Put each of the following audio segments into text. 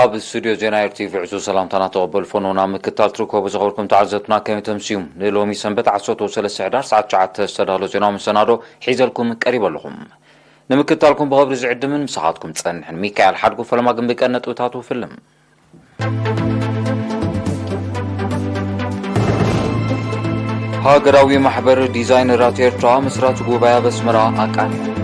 ኣብ ስቱድዮ ዜና ኤርቲቪ ዕዙዝ ሰላምታና ተቐበሉ። ፈኖና ምክታል ትርከቡ ዝኸበርኩም ተዓዘብትና ከመይ ተምስዩ? ንሎሚ ሰንበት ዓሰርተ ሰለስተ ሕዳር ሰዓት ትሽዓተ ዝተዳሎ ዜናዊ መሰናዶ ሒዘልኩም ቀሪበ ኣለኹም። ንምክታልኩም ብኸብሪ ዝዕድምን ምሳኻትኩም ጸንሕን ሚካኤል ሓድጉ። ፈለማ ግን ብቀን ነጥብታቱ ፍልም። ሃገራዊ ማሕበር ዲዛይነራት ኤርትራ ምስራት ጉባኤ ኣብ ኣስመራ ኣቃኒዑ።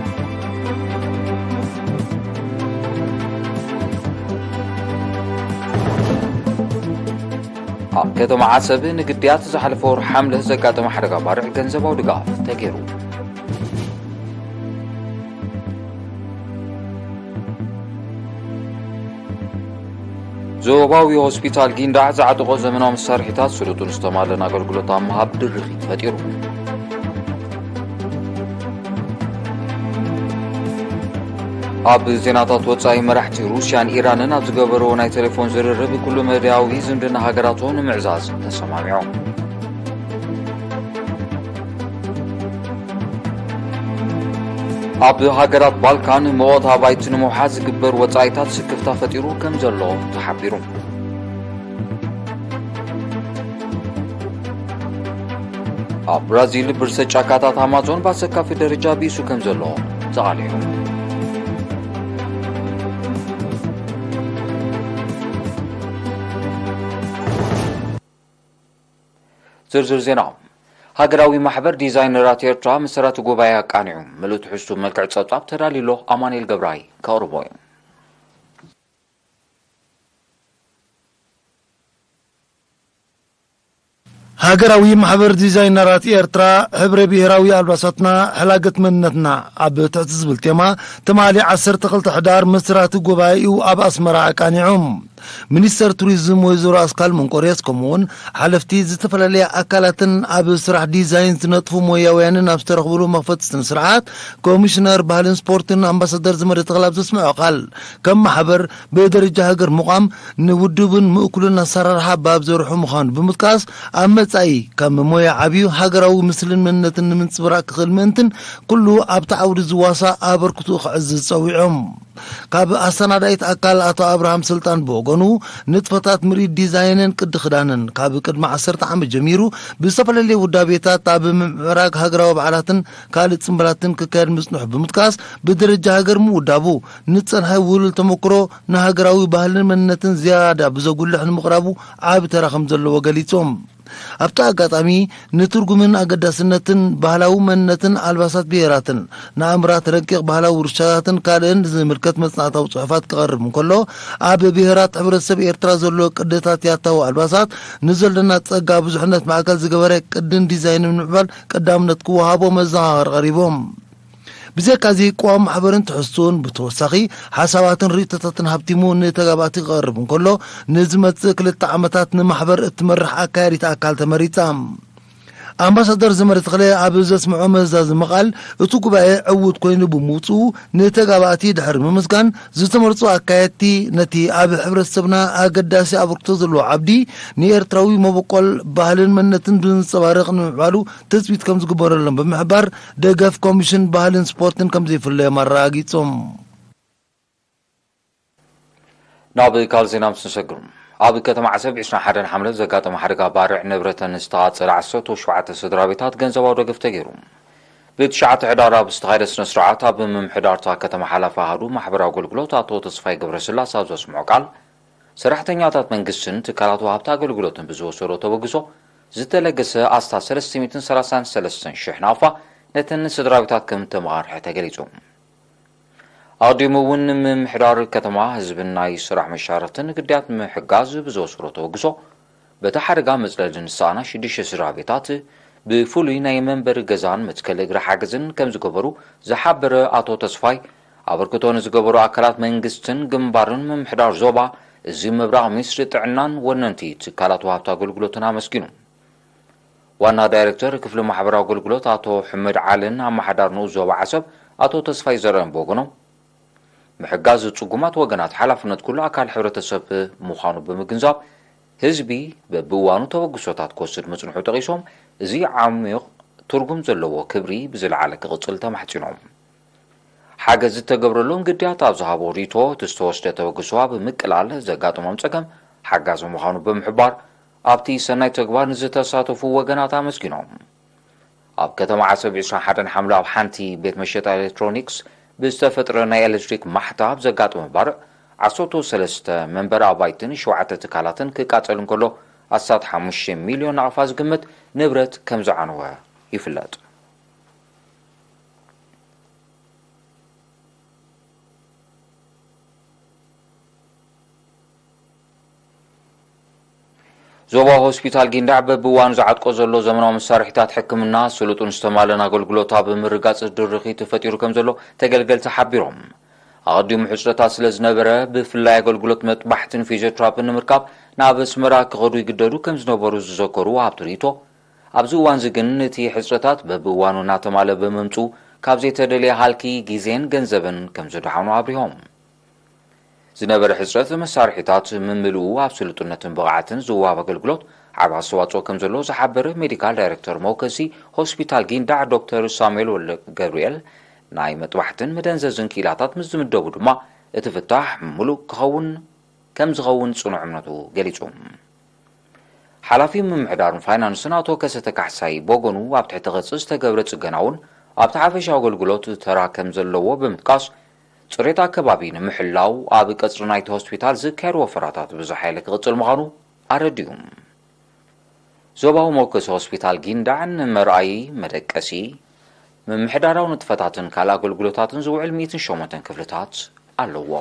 ኣብ ከተማ ዓሰብ ንግድያት ዝሓለፈ ወርሒ ሓምለ ዘጋጠመ ሓደጋ ባርዕ ገንዘባዊ ድጋፍ ተገይሩ። ዞባዊ ሆስፒታል ጊንዳዕ ዝዓጠቖ ዘመናዊ መሳርሒታት ስሉጥን ዝተማለኣን ኣገልግሎት ኣብ ምሃብ ድርኺት ፈጢሩ። ኣብ ዜናታት ወጻኢ፣ መራሕቲ ሩስያን ኢራንን ኣብ ዝገበርዎ ናይ ቴሌፎን ዝርርብ ኩሉ መዳያዊ ዝምድና ሃገራቶም ንምዕዛዝ ተሰማሚዖም። ኣብ ሃገራት ባልካን መወት ኣባይቲ ንምውሓዝ ዝግበር ወጻኢታት ስክፍታ ፈጢሩ ከም ዘሎ ተሓቢሩ። ኣብ ብራዚል ብርሰ ጫካታት ኣማዞን ብኣሰካፊ ደረጃ ቢሱ ከም ዘሎ ተቓሊዑ። ዝርዝር ዜና። ሃገራዊ ማሕበር ዲዛይነራት ኤርትራ መሰረቲ ጉባኤ ኣቃኒዑ። ምሉእ ትሕዝቱ መልክዕ ጸብጻብ ተዳልዩ ኣሎ። ኣማኑኤል ገብረኣይ ከቕርቦ እዩ። ሃገራዊ ማሕበር ዲዛይነራት ኤርትራ፣ ሕብረ ብሄራዊ ኣልባሳትና፣ ሕላገት መንነትና ኣብ ትሕቲ ዝብል ቴማ፣ ትማሊ ዓሰርተ ክልተ ሕዳር መስራቲ ጉባኤኡ ኣብ ኣስመራ ኣቃኒዑ። ሚኒስተር ቱሪዝም ወይዘሮ ኣስካል መንቆርዮስ፣ ከምኡውን ሓለፍቲ ዝተፈላለያ ኣካላትን ኣብ ስራሕ ዲዛይን ዝነጥፉ ሞያውያንን ኣብ ዝተረኽብሉ መኽፈቲ ስነ ስርዓት፣ ኮሚሽነር ባህልን ስፖርትን ኣምባሳደር ዘመደ ተኽለ ኣብ ዘስምዖ ቃል፣ ከም ማሕበር ብደረጃ ሃገር ምቋም ንውድብን ምእኩልን ኣሰራርሓ ባብ ዘርሑ ምዃኑ ብምጥቃስ፣ ኣብ መጻኢ ካብ ሞያ ዓብዩ ሃገራዊ ምስልን መንነትን ንምንጽብራቕ ክኽእል ምእንትን፣ ኩሉ ኣብቲ ዓውዲ ዝዋሳእ ኣበርክትኡ ክዕዝዝ ጸዊዖም። ካብ ኣሰናዳኢት ኣካል ኣቶ ኣብርሃም ስልጣን ብወገኑ፣ ንጥፈታት ምርኢት ዲዛይንን ቅዲ ክዳንን ካብ ቅድሚ ዓሰርተ ዓመት ጀሚሩ ብዝተፈላለየ ውዳቤታት ኣብ ምምዕራግ ሃገራዊ በዓላትን ካልእ ጽምብላትን ክካየድ ምጽንሑ ብምጥቃስ፣ ብደረጃ ሃገር ምውዳቡ ንጸንሐ ውህሉል ተመክሮ ንሃገራዊ ባህልን መንነትን ዝያዳ ብዘጉልሕ ንምቕራቡ ዓቢ ተራ ከም ዘለዎ ገሊጾም። ኣብቲ ኣጋጣሚ፣ ንትርጉምን ኣገዳስነትን ባህላዊ መንነትን ኣልባሳት ብሄራትን፣ ንኣምራት ረቂቕ ባህላዊ ውርሻታትን ካልእን ዝምልከት መጽናዕታዊ ጽሑፋት ክቐርብ እንከሎ፣ ኣብ ብሄራት ሕብረተሰብ ኤርትራ ዘሎ ቅድታት ያታዊ ኣልባሳት ንዘሎና ጸጋ ብዙሕነት ማእከል ዝገበረ ቅድን ዲዛይንን ንምዕባል ቀዳምነት ክወሃቦ መዘኻኸሪ ቀሪቦም። ብዘካዚ፣ ቅዋም ማሕበርን ትሕዝቱን ብተወሳኺ ሓሳባትን ርእይቶታትን ሃብቲሙ ንተጋባእቲ ክቐርብ እንከሎ፣ ንዝመጽእ ክልተ ዓመታት ንማሕበር እትመርሕ ኣካያዲት ኣካል ተመሪጻ። ኣምባሳደር ዘመደ ተኽለ ኣብ ዘስምዖ መዛዘሚ ቃል፣ እቲ ጉባኤ ዕዉት ኮይኑ ብምውጽኡ ንተጋባእቲ ድሕሪ ምምስጋን፣ ዝተመርጹ ኣካየድቲ ነቲ ኣብ ሕብረተሰብና ኣገዳሲ ኣበርክቶ ዘለዎ ዓብዲ ንኤርትራዊ መበቆል ባህልን መንነትን ብዘንጸባርቕ ንምዕባሉ ትጽቢት ከም ዝግበረሎም ብምሕባር፣ ደገፍ ኮሚሽን ባህልን ስፖርትን ከም ዘይፍለዮም ኣረጋጊጾም። ናብ ካልእ ዜና ምስ ንሰግር፣ ኣብ ከተማ ዓሰብ ዕስራን ሓደን ሓምለ ዘጋጠመ ሓደጋ ባርዕ ንብረተን ዝተቓጸለ ዓሰርተ ሸውዓተ ስድራ ቤታት ገንዘባዊ ደገፍ ተገይሩ። ብትሽዓተ ሕዳር ኣብ ዝተኻየደ ስነ ስርዓት፣ ኣብ ምምሕዳርታ ከተማ ሓላፊ ኣሃዱ ማሕበራዊ ኣገልግሎት ኣቶ ተስፋይ ገብረስላሴ ኣብ ዘስምዖ ቃል፣ ሰራሕተኛታት መንግስትን ትካላት ወሃብቲ ኣገልግሎትን ብዝወሰዶ ተበግሶ ዝተለገሰ ኣስታት ሰለስተ ሚእትን ሰላሳን ሰለስተን ሽሕ ናቕፋ ነተን ስድራ ቤታት ከም እተመቓርሐ ተገሊጹ። ኣቐዲሙ እውን ምምሕዳር ከተማ ህዝብን ናይ ስራሕ መሻርኽትን ግዳያት ምሕጋዝ ብዝወሰዶ ተበግሶ፣ በቲ ሓደጋ መጽለሊ ንዝሰኣና ሽዱሽተ ስድራ ቤታት ብፍሉይ ናይ መንበሪ ገዛን መትከሊ እግሪ ሓገዝን ከም ዝገበሩ ዝሓበረ ኣቶ ተስፋይ፣ ኣበርክቶ ንዝገበሩ ኣካላት መንግስትን ግንባርን ምምሕዳር ዞባ እዚ ምብራቕ ሚኒስትሪ ጥዕናን ወነንቲ ትካላት ወሃብቲ ኣገልግሎትን ኣመስጊኑ። ዋና ዳይሬክተር ክፍሊ ማሕበራዊ ኣገልግሎት ኣቶ ሕመድ ዓልን ኣመሓዳር ንኡስ ዞባ ዓሰብ ኣቶ ተስፋይ ዘርአን ብወገኖም፣ ምሕጋዝ ጽጉማት ወገናት ሓላፍነት ኩሉ ኣካል ሕብረተሰብ ምዃኑ ብምግንዛብ፣ ህዝቢ በብእዋኑ ተበግሶታት ክወስድ ምጽንሑ ጠቒሶም፣ እዚ ዓሚቕ ትርጉም ዘለዎ ክብሪ ብዝለዓለ ክቕጽል ተማሕጺኖም። ሓገዝ ዝተገብረሎም ግዳያት ኣብ ዝሃቦ ርእይቶ፣ እቲ ዝተወስደ ተበግሶ ኣብ ምቅላል ዘጋጠሞም ጸገም ሓጋዚ ምዃኑ ብምሕባር፣ ኣብቲ ሰናይ ተግባር ንዝተሳተፉ ወገናት ኣመስጊኖም። ኣብ ከተማ ዓሰብ ዕስራን ሓደን ሓምለ ኣብ ሓንቲ ቤት መሸጣ ኤሌክትሮኒክስ ብዝተፈጥረ ናይ ኤሌክትሪክ ማሕታብ ዘጋጠመ ባርዕ ዓሰርተ ሰለስተ መንበሪ ኣባይትን ሸውዓተ ትካላትን ክቃጸል እንከሎ፣ ኣስታት ሓሙሽተ ሚልዮን ናቕፋ ዝግመት ንብረት ከም ዝዓነወ ይፍለጥ። ዞባዊ ሆስፒታል ጊንዳዕ በብእዋኑ ዝዓጥቆ ዘሎ ዘመናዊ መሳርሒታት ሕክምና፣ ስሉጥን ዝተማልአን ኣገልግሎት ኣብ ምርጋጽ ድርኺት ፈጢሩ ከም ዘሎ ተገልገልቲ ሓቢሮም። ኣቐዲሙ ሕጽረታት ስለ ዝነበረ፣ ብፍላይ ኣገልግሎት መጥባሕትን ፊዚዮትራፒን ንምርካብ ናብ ኣስመራ ክኸዱ ይግደዱ ከም ዝነበሩ ዝዘከሩ ወሃብቲ ርእይቶ፣ ኣብዚ እዋንዚ ግን እቲ ሕጽረታት በብእዋኑ እናተማልአ ብምምጽኡ፣ ካብ ዘይተደልየ ሃልኪ ግዜን ገንዘብን ከም ዝደሓኑ ኣብሪሆም። ዝነበረ ሕጽረት መሳርሒታት ምምልኡ ኣብ ስሉጥነትን ብቕዓትን ዝወሃብ ኣገልግሎት ዓቢ ኣስተዋጽኦ ከም ዘለዎ ዝሓበረ ሜዲካል ዳይሬክተር መወከሲ ሆስፒታል ጊንዳዕ ዶክተር ሳሙኤል ወልደ ገብርኤል፣ ናይ መጥባሕትን መደንዘዝን ክኢላታት ምስ ዝምደቡ ድማ እቲ ፍታሕ ምሉእ ክኸውን ከም ዝኸውን ጽኑዕ እምነቱ ገሊጹ። ሓላፊ ምምሕዳርን ፋይናንስን ኣቶ ከሰተ ካሕሳይ ብወገኑ፣ ኣብ ትሕቲ ቅርጺ ዝተገብረ ጽገና እውን ኣብቲ ሓፈሻዊ ኣገልግሎት ተራ ከም ዘለዎ ብምጥቃስ፣ ጽሬት ኣከባቢ ንምሕላው ኣብ ቀጽሪ ናይቲ ሆስፒታል ዝካየድ ወፈራታት ብዝሓ ሓይሊ ክቕጽል ምዃኑ ኣረዲኡ። ዞባዊ መወከሲ ሆስፒታል ጊንዳዕ ንመርኣዪ፣ መደቀሲ፣ ምምሕዳራዊ ንጥፈታትን ካልእ ኣገልግሎታትን ዝውዕል ሚእትን ሸሞንተን ክፍልታት ኣለዎ።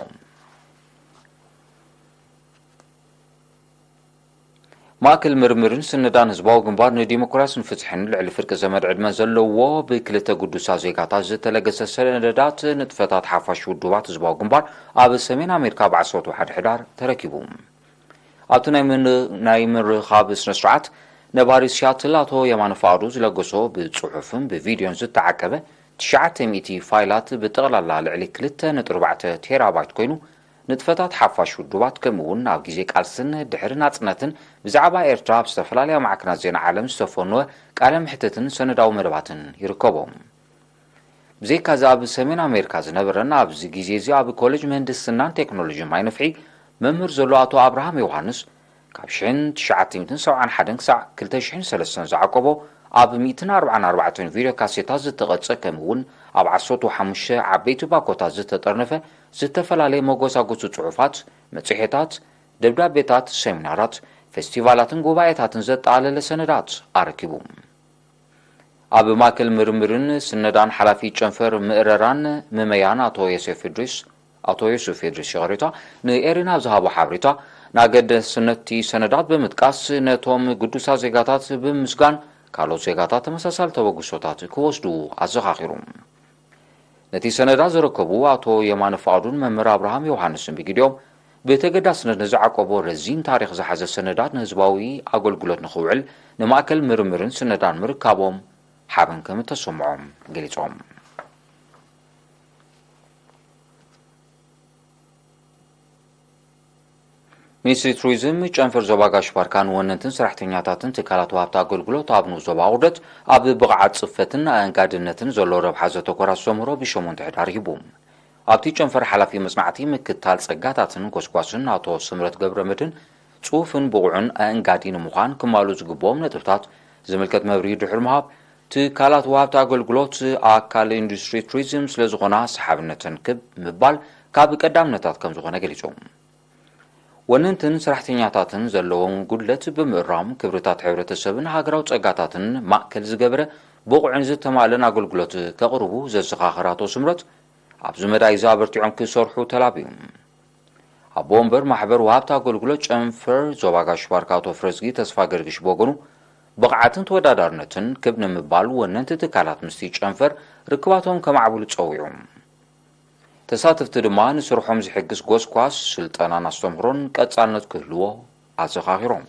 ማእከል ምርምርን ስነዳን ህዝባዊ ግንባር ንዲሞክራስን ፍትሕን፣ ልዕሊ ፍርቂ ዘመድ ዕድመ ዘለዎ ብክልተ ግዱሳት ዜጋታት ዝተለገሰ ሰነዳት ንጥፈታት ሓፋሽ ውድባት ህዝባዊ ግንባር ኣብ ሰሜን ኣሜሪካ ብ ዓሰርተ ሓደ ሕዳር ተረኪቡ። ኣብቲ ናይ ምን-፣ ናይ ምርኻብ ስነ ስርዓት፣ ነባሪ ሲያትል ኣቶ የማነ ፍቓዱ ዝለገሶ ብጽሑፍን ብቪድዮን ዝተዓቀበ ትሽዓተ ሚእቲ ፋይላት፣ ብጠቕላላ ልዕሊ ክልተ ነጥቢ ኣርባዕተ ቴራባይት ኮይኑ፣ ንጥፈታት ሓፋሽ ውድባት፣ ከምኡ እውን ኣብ ግዜ ቃልስን ድሕሪ ናጽነትን ብዛዕባ ኤርትራ ኣብ ዝተፈላለያ ማዕከናት ዜና ዓለም ዝተፈነወ ቃለ መሕትትን ሰነዳዊ መደባትን ይርከቦም። ብዘይካዚ፣ ኣብ ሰሜን ኣሜሪካ ዝነበረን ኣብዚ ግዜ እዚ ኣብ ኮሌጅ ምህንድስናን ቴክኖሎጂን ማይ ነፍሒ መምህር ዘሎ ኣቶ ኣብርሃም ዮሃንስ፣ ካብ ሽሕን ትሽዓተ ሚእትን ሰብዓን ሓደን ክሳዕ ክልተ ሽሕን ሰለስተን ዝዓቀቦ፣ ኣብ ሚእትን ኣርባዓን ኣርባዕተን ቪድዮ ካሴታት ዝተቐርጸ፣ ከምኡ እውን ኣብ ዓሰርተ ሓሙሽተ ዓበይቲ ባኮታት ዝተጠርነፈ፣ ዝተፈላለየ መጎሳጎሲ ጽሑፋት፣ መጽሔታት፣ ደብዳቤታት፣ ሰሚናራት፣ ፌስቲቫላትን ጉባኤታትን ዘጠቓለለ ሰነዳት ኣረኪቡ። ኣብ ማእከል ምርምርን ስነዳን ሓላፊ ጨንፈር ምእረራን ምመያን ኣቶ ዮሴፍ እድሪስ፣ ኣቶ ዮሱፍ እድሪስ ይቕሬታ፣ ንኤሪና ኣብ ዝሃቦ ሓበሬታ፣ ንኣገዳስነት'ቲ ሰነዳት ብምጥቃስ፣ ነቶም ግዱሳት ዜጋታት ብምምስጋን፣ ካልኦት ዜጋታት ተመሳሳሊ ተበግሶታት ክወስዱ ኣዘኻኺሩ። ነቲ ሰነዳት ዘረከቡ ኣቶ የማነ ፍቓዱን መምህር ኣብርሃም ዮሃንስን ብግዲኦም፣ ብተገዳስነት ንዝዓቀቦ ረዚን ታሪኽ ዝሓዘ ሰነዳት ንህዝባዊ ኣገልግሎት ንኽውዕል ንማእከል ምርምርን ስነዳን ምርካቦም ሓበን ከም እተሰምዖም ገሊጾም። ሚኒስትሪ ቱሪዝም ጨንፈር ዞባ ጋሽ ባርካን ወነንትን ሰራሕተኛታትን ትካላት ወሃብቲ ኣገልግሎት ኣብ ንኡስ ዞባ ኣቑርደት ኣብ ብቕዓት ጽፈትን ኣእንጋድነትን ዘሎ ረብሓ ዘተኮረ ኣስተምህሮ ብሸሞንተ ሕዳር ሂቡ። ኣብቲ ጨንፈር ሓላፊ መጽናዕቲ ምክትታል ጸጋታትን ጎስጓስን ኣቶ ስምረት ገብረመድህን፣ ጽፉፍን ብቑዕን ኣእንጋዲ ንምዃን ክማልኡ ዝግብኦም ነጥብታት ዝምልከት መብርሂ ድሕሪ ምሃብ፣ ትካላት ወሃብቲ ኣገልግሎት ኣካል ኢንዱስትሪ ቱሪዝም ስለ ዝኾና፣ ሰሓብነተን ክብ ምባል ካብ ቀዳምነታት ከም ዝኾነ ገሊጾም። ወነንትን ሰራሕተኛታትን ዘለዎም ጉድለት ብምእራም፣ ክብርታት ሕብረተሰብን ሃገራዊ ጸጋታትን ማእከል ዝገበረ ብቑዕን ዝተማልአን ኣገልግሎት ከቕርቡ ዘዘኻኸረ ኣቶ ስምረት፣ ኣብዚ መዳይ እዚ ኣበርቲዖም ክሰርሑ ተላብዩ። ኣቦ ወንበር ማሕበር ወሃብቲ ኣገልግሎት ጨንፈር ዞባ ጋሽ ባርካ ኣቶ ፍረዝጊ ተስፋ ገርግሽ ብወገኑ፣ ብቕዓትን ተወዳዳርነትን ክብ ንምባል ወነንቲ ትካላት ምስቲ ጨንፈር ርክባቶም ከማዕብሉ ጸዊዑ። ተሳተፍቲ ድማ ንስርሖም ዝሕግዝ ጎስጓስ፣ ስልጠናን ኣስተምህሮን ቀጻልነት ክህልዎ ኣዘኻኺሮም።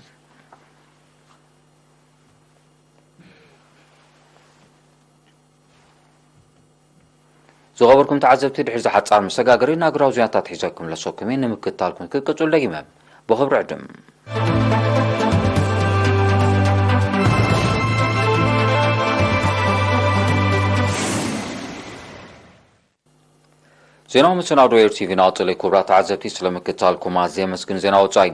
ዝኸበርኩም ተዓዘብቲ፣ ድሕሪ ዝሓጻር መሰጋገሪ ናግራዊ ዜናታት ሒዘ ክምለሰኩም እየ። ንምክትታልኩም ክቅጽሉ ደጊመ ብኽብሪ ዕድም። ዜናዊ መሰናዶ ኤር ቲቪ ናቕጽል። ክቡራት ተዓዘብቲ፣ ስለ ምክትታልኩም ኣዝየ የመስግን። ዜና ወጻኢ።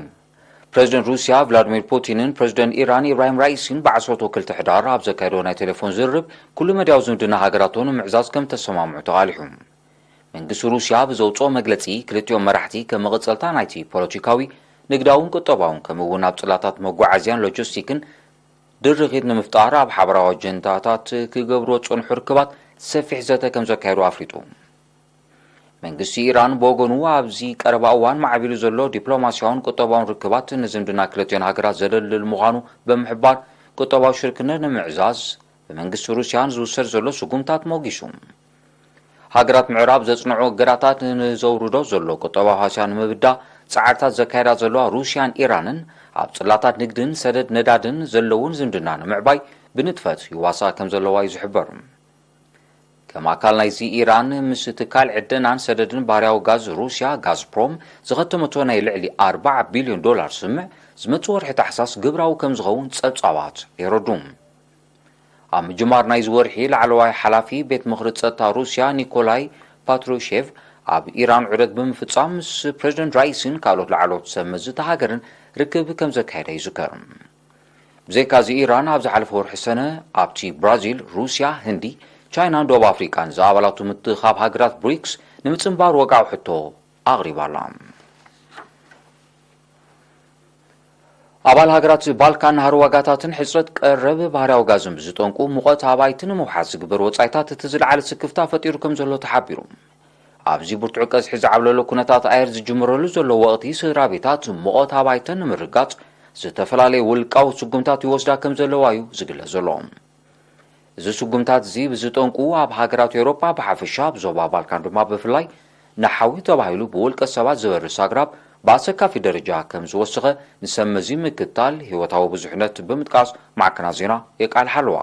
ፕረዚደንት ሩስያ ቭላድሚር ፑቲንን ፕረዚደንት ኢራን ኢብራሂም ራኢሲን ብዓሰርተ ክልተ ሕዳር ኣብ ዘካየድዎ ናይ ቴሌፎን ዝርርብ፣ ኩሉ መዳያዊ ዝምድና ሃገራቶም ንምዕዛዝ ከም ተሰማምዑ ተቓሊሑ። መንግስቲ ሩስያ ብዘውጽኦ መግለጺ፣ ክልቲኦም መራሕቲ ከም መቐጸልታ ናይቲ ፖለቲካዊ፣ ንግዳውን ቁጠባውን ከምኡ እውን ኣብ ጽላታት መጓዓዝያን ሎጂስቲክን ድርኺት ንምፍጣር ኣብ ሓበራዊ ኣጀንዳታት ክገብርዎ ዝጸንሑ ርክባት ሰፊሕ ዘተ ከም ዘካየዱ ኣፍሊጡ። መንግስቲ ኢራን ብወገኑ፣ ኣብዚ ቀረባ እዋን ማዕቢሉ ዘሎ ዲፕሎማስያውን ቁጠባውን ርክባት ንዝምድና ክልቲኦን ሃገራት ዘደልድል ምዃኑ ብምሕባር፣ ቁጠባዊ ሽርክነት ንምዕዛዝ ብመንግስቲ ሩስያን ዝውሰድ ዘሎ ስጉምታት ሞጊሱ። ሃገራት ምዕራብ ዘጽንዖ እገዳታት ንዘውርዶ ዘሎ ቁጠባዊ ሃስያ ንምብዳህ ጻዕርታት ዘካየዳ ዘለዋ ሩስያን ኢራንን፣ ኣብ ጽላታት ንግድን ሰደድ ነዳድን ዘለውን ዝምድና ንምዕባይ ብንጥፈት ይዋሳእ ከም ዘለዋ እዩ ዝሕበር። ከም ኣካል ናይዚ፣ ኢራን ምስ ትካል ዕደናን ሰደድን ባህርያዊ ጋዝ ሩስያ፣ ጋዝፕሮም፣ ዝኸተመቶ ናይ ልዕሊ ኣርባዓ ቢልዮን ዶላር ስምምዕ፣ ዝመጽእ ወርሒ ታሕሳስ ግብራዊ ከም ዝኸውን ጸብጻባት የረዱ። ኣብ ምጅማር ናይዚ ወርሒ፣ ላዕለዋይ ሓላፊ ቤት ምኽሪ ጸጥታ ሩስያ ኒኮላይ ፓትሩሼቭ ኣብ ኢራን ዑደት ብምፍጻም፣ ምስ ፕረዚደንት ራኢሲን ካልኦት ላዕለዎት ሰብ መዚ እታ ሃገርን ርክብ ከም ዘካየደ ይዝከር። ብዘይካዚ፣ ኢራን ኣብ ዝሓለፈ ወርሒ ሰነ ኣብቲ ብራዚል፣ ሩስያ፣ ህንዲ፣ ቻይናን ደቡብ ኣፍሪቃን ዝኣባላቱ ምትእኻብ ሃገራት ብሪክስ ንምጽንባር ወግዓዊ ሕቶ ኣቕሪባ ኣላ። ኣባል ሃገራት ባልካን፣ ናህሪ ዋጋታትን ሕጽረት ቀረብ ባህርያዊ ጋዝን ብዝጠንቁ፣ ሙቐት ኣባይቲ ንምውሓስ ዝግበር ወጻኢታት እቲ ዝለዓለ ስክፍታ ፈጢሩ ከም ዘሎ ተሓቢሩ። ኣብዚ ብርቱዕ ቀዝሒ ዝዓብለሎ ኩነታት ኣየር ዝጅምረሉ ዘሎ ወቕቲ፣ ስድራ ቤታት ሙቐት ኣባይተን ንምርጋጽ ዝተፈላለየ ውልቃዊ ስጉምታት ይወስዳ ከም ዘለዋ እዩ ዝግለጽ ዘሎ። እዚ ስጉምታት እዚ ብዝጠንቁ፣ ኣብ ሃገራት ኤውሮጳ ብሓፈሻ፣ ኣብ ዞባ ባልካን ድማ ብፍላይ፣ ንሓዊ ተባሂሉ ብውልቀ ሰባት ዝበርስ ኣግራብ ብኣሰካፊ ደረጃ ከም ዝወሰኸ ንሰብ መዚ ምክትታል ህይወታዊ ብዙሕነት ብምጥቃስ ማዕከናት ዜና የቃልሓ ኣለዋ።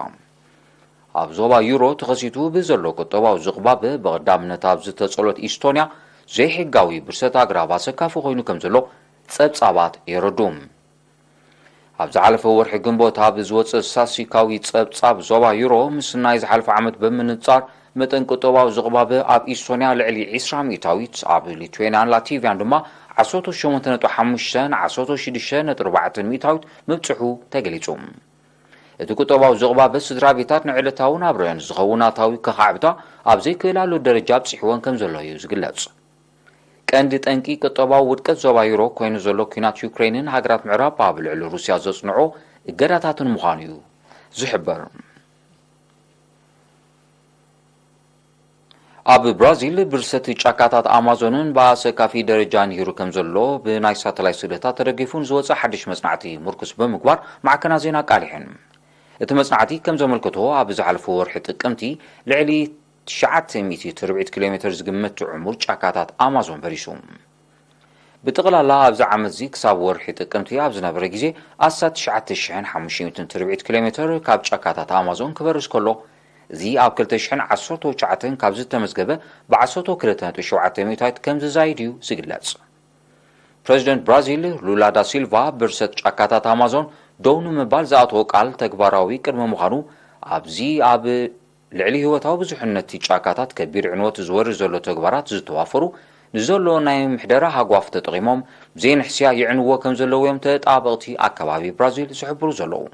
ኣብ ዞባ ዩሮ ተኸሲቱ ብዘሎ ቁጠባዊ ዝቕባበ፣ ብቐዳምነት ኣብ ዝተጸሎት ኢስቶንያ፣ ዘይሕጋዊ ብርሰት ኣግራብ ኣሰካፊ ኮይኑ ከም ዘሎ ጸብጻባት የረዱ። ኣብ ዝሓለፈ ወርሒ ግንቦት ኣብ ዝወጸ ስታትስቲካዊ ጸብጻብ፣ ዞባ ዩሮ ምስ ናይ ዝሓለፈ ዓመት ብምንጻር፣ መጠን ቁጠባዊ ዝቕባበ ኣብ ኢስቶንያ ልዕሊ ዕስራ ሚእታዊት፣ ኣብ ሊትዌንያን ላቲቪያን ድማ ዓሰርተ ሸሞንተ ነጥቢ ሓሙሽተ፣ ዓሰርተ ሽዱሽተ ነጥቢ ኣርባዕተ ሚእታዊት ምብጽሑ ተገሊጹ። እቲ ቁጠባዊ ዝቕባበ፣ ስድራ ቤታት ንዕለታዊ ናብርአን ዝኸውን ኣታዊ ከኻዕብታ ኣብ ዘይክእላሉ ደረጃ ኣብጺሕወን ከም ዘሎ እዩ ዝግለጽ። ቀንዲ ጠንቂ ቁጠባዊ ውድቀት ዞባ ዩሮ ኮይኑ ዘሎ፣ ኲናት ዩክሬንን ሃገራት ምዕራብ ኣብ ልዕሊ ሩስያ ዘጽንዖ እገዳታትን ምዃኑ እዩ ዝሕበር። ኣብ ብራዚል፣ ብርሰት ጫካታት ኣማዞንን ብኣሰካፊ ደረጃ ንሂሩ ከም ዘሎ፣ ብናይ ሳተላይት ስእልታት ተደጊፉ ንዝወጸ ሓድሽ መጽናዕቲ ምርኩስ ብምግባር፣ ማዕከናት ዜና ኣቃሊሐን። እቲ መጽናዕቲ ከም ዘመልከቶ፣ ኣብ ዝሓለፈ ወርሒ ጥቅምቲ፣ ልዕሊ ትሽዓተ ሚእቲ ትርብዒት ኪሎ ሜትር ዝግመት ዕሙር ጫካታት ኣማዞን በሪሱ። ብጠቕላላ፣ ኣብዚ ዓመትዚ ክሳብ ወርሒ ጥቅምቲ ኣብ ዝነበረ ግዜ፣ ኣስታት ትሽዓተ ሽሕን ሓሙሽተ ሚእትን ትርብዒት ኪሎ ሜትር ካብ ጫካታት ኣማዞን ክበርስ ከሎ፣ እዚ ኣብ ክልተ ሽሕን ዓሰርተ ትሽዓተን ካብ ዝተመዝገበ፣ ብዓሰርተ ክልተ ነጥቢ ሸውዓተ ሚእታዊት ከም ዝዛይድ እዩ ዝግለጽ። ፕረዚደንት ብራዚል ሉላ ዳ ሲልቫ፣ ብርሰት ጫካታት ኣማዞን ደው ንምባል ዝኣተዎ ቃል ተግባራዊ ቅድሚ ምዃኑ፣ ኣብዚ ኣብ ልዕሊ ህይወታዊ ብዙሕነት ጫካታት ከቢድ ዕንወት ዝወርድ ዘሎ ተግባራት ዝተዋፈሩ፣ ንዘሎ ናይ ምሕደራ ሃጓፍ ተጠቒሞም ብዘይንሕስያ የዕንዎ ከም ዘለዉ እዮም ተጣበቕቲ ኣከባቢ ብራዚል ዝሕብሩ ዘለዉ።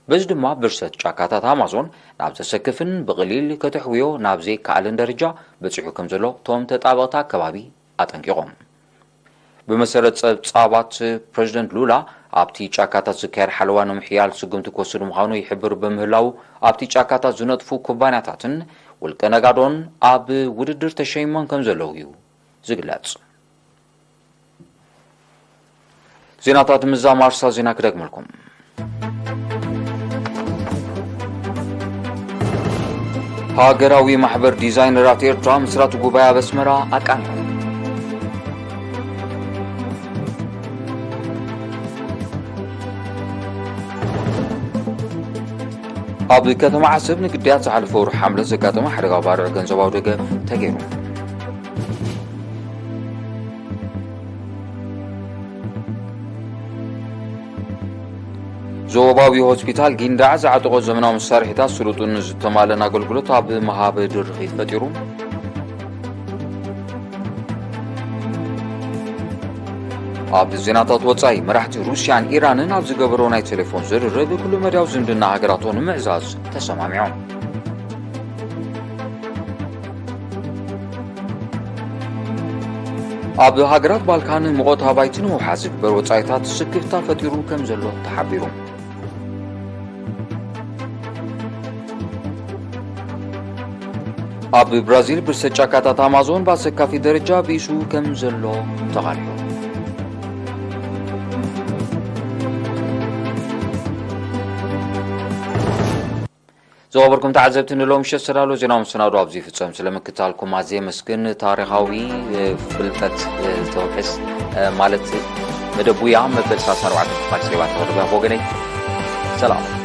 በዚ ድማ፣ ብርሰት ጫካታት ኣማዞን ናብ ዘሰክፍን ብቐሊል ከተሕውዮ ናብ ዘይከኣልን ደረጃ በጺሑ ከም ዘሎ እቶም ተጣበቕቲ ኣከባቢ ኣጠንቂቖም። ብመሰረት ጸብጻባት፣ ፕረዚደንት ሉላ ኣብቲ ጫካታት ዝካየድ ሓለዋ ንምሕያል ስጉምቲ ክወስድ ምዃኑ ይሕብር ብምህላዉ፣ ኣብቲ ጫካታት ዝነጥፉ ኩባንያታትን ውልቀ ነጋዶን ኣብ ውድድር ተሸይሞም ከም ዘለዉ እዩ ዝግለጽ። ዜናታት ምዛም ኣርሳ ዜና ክደግመልኩም። ሃገራዊ ማሕበር ዲዛይነራት ኤርትራ ምስራቱ ጉባኤ ኣብ ኣስመራ ኣቃኒዑ። ኣብ ከተማ ዓሰብ ንግዳያት ዝሓለፈ ወርሒ ሓምለ ዘጋጠመ ሓደጋ ባርዕ ገንዘባዊ ደገፍ ተገይሩ። ዞባዊ ሆስፒታል ጊንዳዕ ዝዓጠቖ ዘመናዊ መሳርሒታት ስሉጥን ዝተማልአን ኣገልግሎት ኣብ ምሃብ ድርኺት ፈጢሩ። ኣብ ዜናታት ወጻኢ፣ መራሕቲ ሩስያን ኢራንን ኣብ ዝገበሮ ናይ ቴሌፎን ዝርርብ፣ ኩሉ መዳያዊ ዝምድና ሃገራቶም ንምዕዛዝ ተሰማሚዖም። ኣብ ሃገራት ባልካን ሙቐት ኣባይቲ ንምውሓዝ ዝግበር ወጻኢታት ስክፍታ ፈጢሩ ከም ዘሎ ተሓቢሩ። ኣብ ብራዚል ብርሰት ጫካታት ኣማዞን ብኣሰካፊ ደረጃ ብኢሱ ከም ዘሎ ተቓሊዑ። ዝኸበርኩም ተዓዘብቲ፣ ንሎሚ ምሸት ዝተዳለወ ዜናዊ መሰናዶ ኣብዚ ይፍጸም። ስለ ምክትታልኩም ኣዝየ የመስግን። ታሪኻዊ፣ እ፣ ፍልጠት፣ እ፣ ዝተውሕስ፣ እ፣ ማለት መደብ ጉያ መበል ሰላሳ ኣርባዕተ ክፋል ሴባ ተቕርብ። ወገነይ ሰላም።